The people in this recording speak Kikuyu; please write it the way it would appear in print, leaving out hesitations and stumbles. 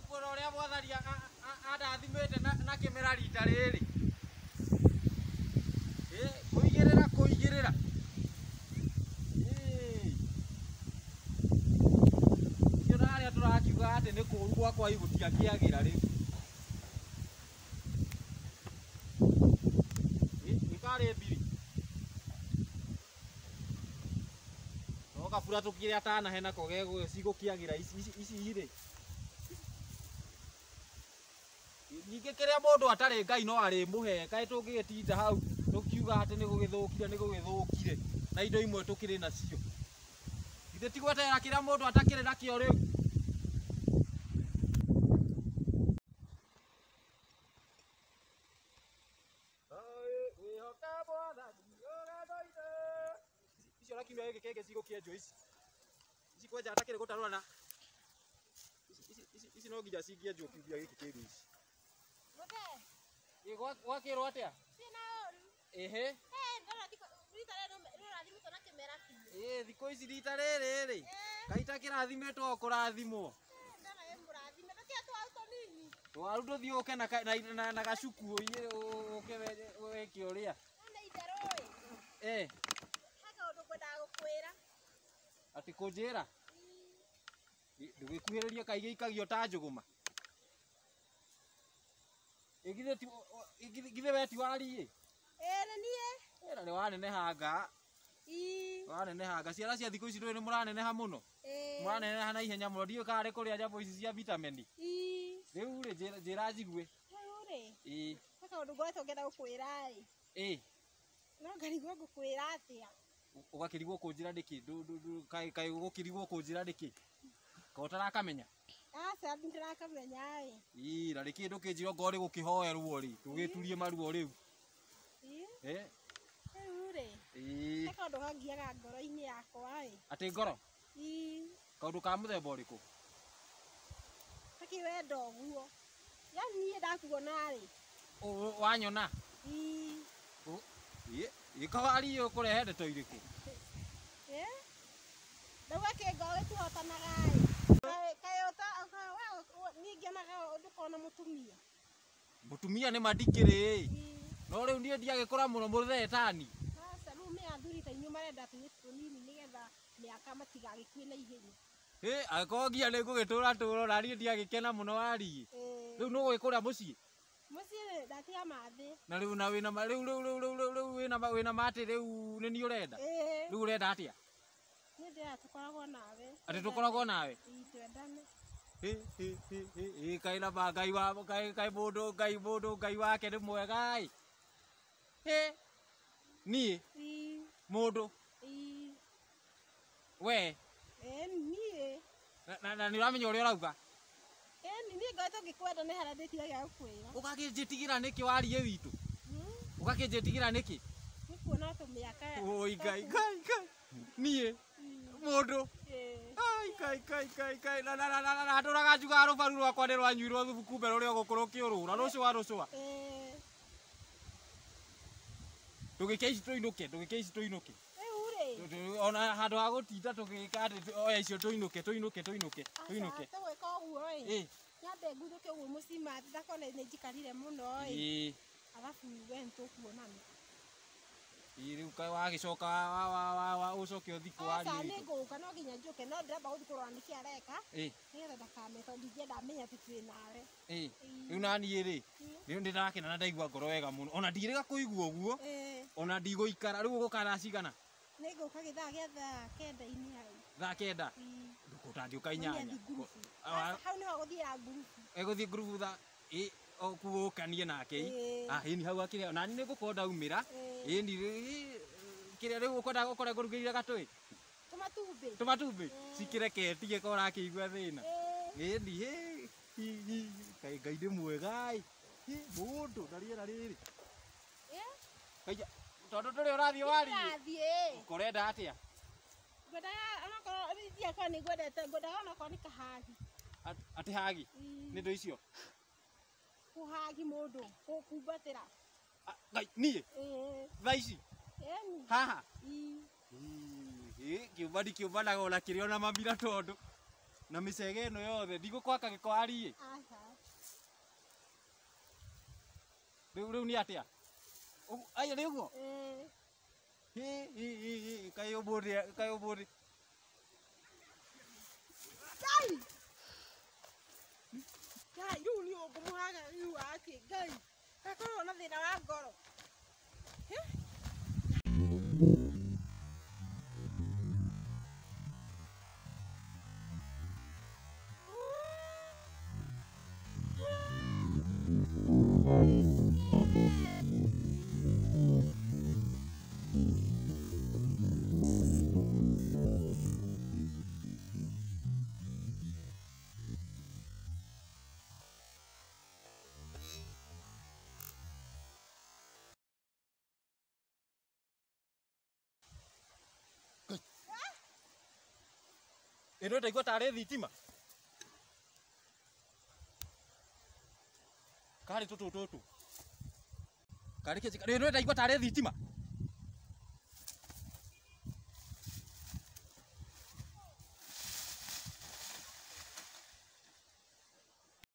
kuona ũrĩa mwathani andathimĩte na kĩmera rita rĩrĩ. Kũigĩrĩra kũigĩrĩra. Kĩona harĩa tũrakiuga atĩ nĩ kũũru gwakwa gũtiakĩagĩra rĩu. Ĩkarĩ mbiri. No kabura tũkĩrĩa tanahe nako cigũkĩagĩra ici rĩ. Ningĩ kĩrĩa mũndũ atarĩ Ngai no arĩmũhe, kaĩ tũngĩgĩtinda hau tũkiuga atĩ nĩ gũgĩthũkire nĩ gũgĩthũkire na indo imwe tũkĩrĩ nacio. Githĩ ti gweterera kĩrĩa mũndũ atakĩrĩ nakĩo rĩu? Icio na kiumia gĩkĩ kĩngĩ cigũkĩenjwo ici. Ici kwenja atakĩrĩ gũtarũra na ici no nginya cingĩenjwo kiumia gĩkĩ kĩngĩ ici. Mũthee. Gwakĩrwo atĩa? Ciĩna ũru. Ĩhĩ. Ndona nĩũrathimĩtwo na kĩmera biũ. Ĩĩ thikũ ici rita rĩrĩ rĩ. Kaĩ itakĩrathimĩtwo o kũrathimwo. Ndona wĩ mũrathime. Ndũtiga tũwaru tũnini. Tũwaru ndũthiĩ ũke na gacuku ũke wĩke ũrĩa. No nĩ itherũ ĩ. He kaũndũ ngwendaga gũkwĩra. Atĩ kũnjĩra? Ndũgĩkuhĩrĩrie kaĩ gĩikagio ta njũgũma. Githĩ we ti wariĩ? Ĩĩ nĩ niĩ. Na nĩ wanenehanga. Wanenehanga. Ciana cia thikũ ici ndũĩ nĩ mũraneneha mũno. Mũraneneha na ihenya mũno. Ndiũĩ kana nĩ kũrĩa nyamũ ici cia vitameni. Rĩu rĩ njĩra njigue. Rĩu rĩ. Ĩĩ. He kaũndũ ngoretwo ngĩenda gũkwĩra ĩ. Ĩĩ. No ngarigwo ngũkwĩra atĩa. Ũgakĩrigwo kũnjĩra nĩkĩ? Kaĩ ũgũkĩrigwo kũnjĩra nĩkĩ? Kaĩ ũtarakamenya? Aca ndirakamenya ĩ. Ĩĩ na nĩkĩ ndũkĩnjĩra ongorwo nĩ gũkĩhoerwo rĩ, tũgĩturie maruo rĩu. Ĩĩ. Rĩu rĩ. Ĩĩ. He kaũndũ kangiaga ngoro-inĩ yakwa ĩ. Atĩ ngoro? Ĩĩ. Kaũndũ ka mũthemba ũrĩkũ? Ta kĩwendo ũguo. Yaani niĩ ndakuona rĩ. Wanyona? Ĩĩ. Ĩĩ kawari ũkũrehe ndeto irĩkũ? Ndauga kĩngoro gĩtihotanaga ĩ. Kaĩ niĩ ngĩonaga ndũkorwo na mũtumia. Mũtumia nĩ mandikĩrĩ ĩ. No rĩu niĩ ndiagĩkũra mũno mũthee tani. Aca rĩu nĩ athuri ta inyuĩ marenda tũirĩtu tũnini nĩgetha mĩaka matigagĩkue na ihenya. Hĩ angĩkorwo nginya nĩ ngũgĩtũra tũro na niĩ ndiagĩkena mũno wariĩ. Rĩu nĩ ũgũgĩkũra mũciĩ? Mũciĩ ndatiga mathĩ. Na rĩu na wĩna rĩu rĩu rĩu rĩu rĩu wĩna matĩ rĩu nĩ niĩ ũrenda? Rĩu ũrenda atĩa? Niĩ ndĩrenda tũkoragwo nawe. Atĩ tũkoragwo nawe? Ĩĩ twendane. Ĩ kaĩ na ma Ngai wa kaĩ mũndũ Ngai mũndũ Ngai wake nĩ mwega ĩ. Hĩ niĩ? Mũndũ? We? Ĩĩ niĩ. Na nĩ ũramenya ũrĩa ũrauga? Ĩĩ niĩ ngoretwo ngĩkwenda nĩ harĩa ndĩtigagĩra gũkwĩra. Ũgakĩnjĩtigĩra nĩkĩ wariĩ witũ? Ũgakĩnjĩtigĩra nĩkĩ? Nĩ kuona tũmĩaka. Oi Ngai Ngai Ngai. Niĩ? Mũndũ? Ai Ngai Ngai Ngai Ngai na na na na ndũraga njugaga rũbaru rwakwa nĩ rwanyuirwo thubu kumbe rũrĩa gũkũ rũkĩũrũra rũcũa rũcũa. Ndũgĩke ici tũinũke, ndũgĩke ici tũinũke. Rĩu rĩ. Ona handũ ha gũtinda tũgĩka atĩ oya icio tũinũke tũinũke tũinũke tũinũke. Aca tũgwĩka ũguo ĩ. Nyambe nguthũke ũguo mũcima ndakona nĩ njikarire mũno ĩ. Arabu we nĩ tũkuonana. Ĩĩ rĩu kaĩ wagĩcoka ũcoke ũthiĩ kũ Aca wariĩ nĩ witũ? ngũka no nginya njũke no ndĩramba gũthiĩ kũrora nĩkĩ areka. Nĩgetha ndakame tondũ ndingĩenda amenye atĩ twĩ nawe. Rĩu na niĩ rĩ, rĩu nĩ ndakena na ndaigua ngoro wega mũno. Ona ndirĩga kũigua ũguo. Ona ndigũikara. Rĩu ũgũka thaa cigana? Nĩ ngũka gĩthaa gĩa thaa kenda-inĩ hau. Thaa kenda? Ndũgũtangĩũka inyanya. Hau nĩho gũthiĩra ngurubu. Egũthiĩ ngurubu thaa ũkanie nake. Ĩni hau akĩrĩa. Na niĩ nĩ ngũkorwo ndaumĩra. Ĩni kĩrĩa rĩu ũkwenda gũkorwo ngũrugĩire gatũĩ? Tũmatumbĩ. Tũmatumbĩ? Cikĩreketie korwo ũrakĩigua thĩna. Ĩni kaĩ Ngai nĩ mwega ĩ. Mũndũ na rĩera rĩrĩ. Kaija tondũ ndũrĩ ũrathiĩ wariĩ? Ndĩrathiĩ. Ũrenda atĩa? Ngwendaga onokorwo ithiĩ nĩ ngwendete ngwendaga onokorwo nĩ kahagi. Atĩ hagi? Nĩ indo icio? Kũhagi mũndũ, gũkumbatĩra. Ngai niĩ? Thaa ici? Ĩni. Haha? Ĩĩ. Kĩũmba ndikĩũmbanaga ona kĩrĩ ona mamira tondũ. Na mĩcege ĩno yothe ndigũkwaka gĩkwari ĩ. Aca. Rĩu rĩu nĩ atĩa? Aya nĩ ũguo? Ĩĩ. Hĩ hĩ hĩ hĩ kaĩ ũmũthĩ kaĩ ũmũthĩ. Ngai. Ngai rĩu nĩ ũngũmũhaga rĩu atĩ Ngai. Gakorwo na thĩna wa ngoro. Ĩno ndaigua tarĩ thitima. Karĩ tũtũ tũtũ. Karĩ kĩ ĩno ndaigua tarĩ thitima.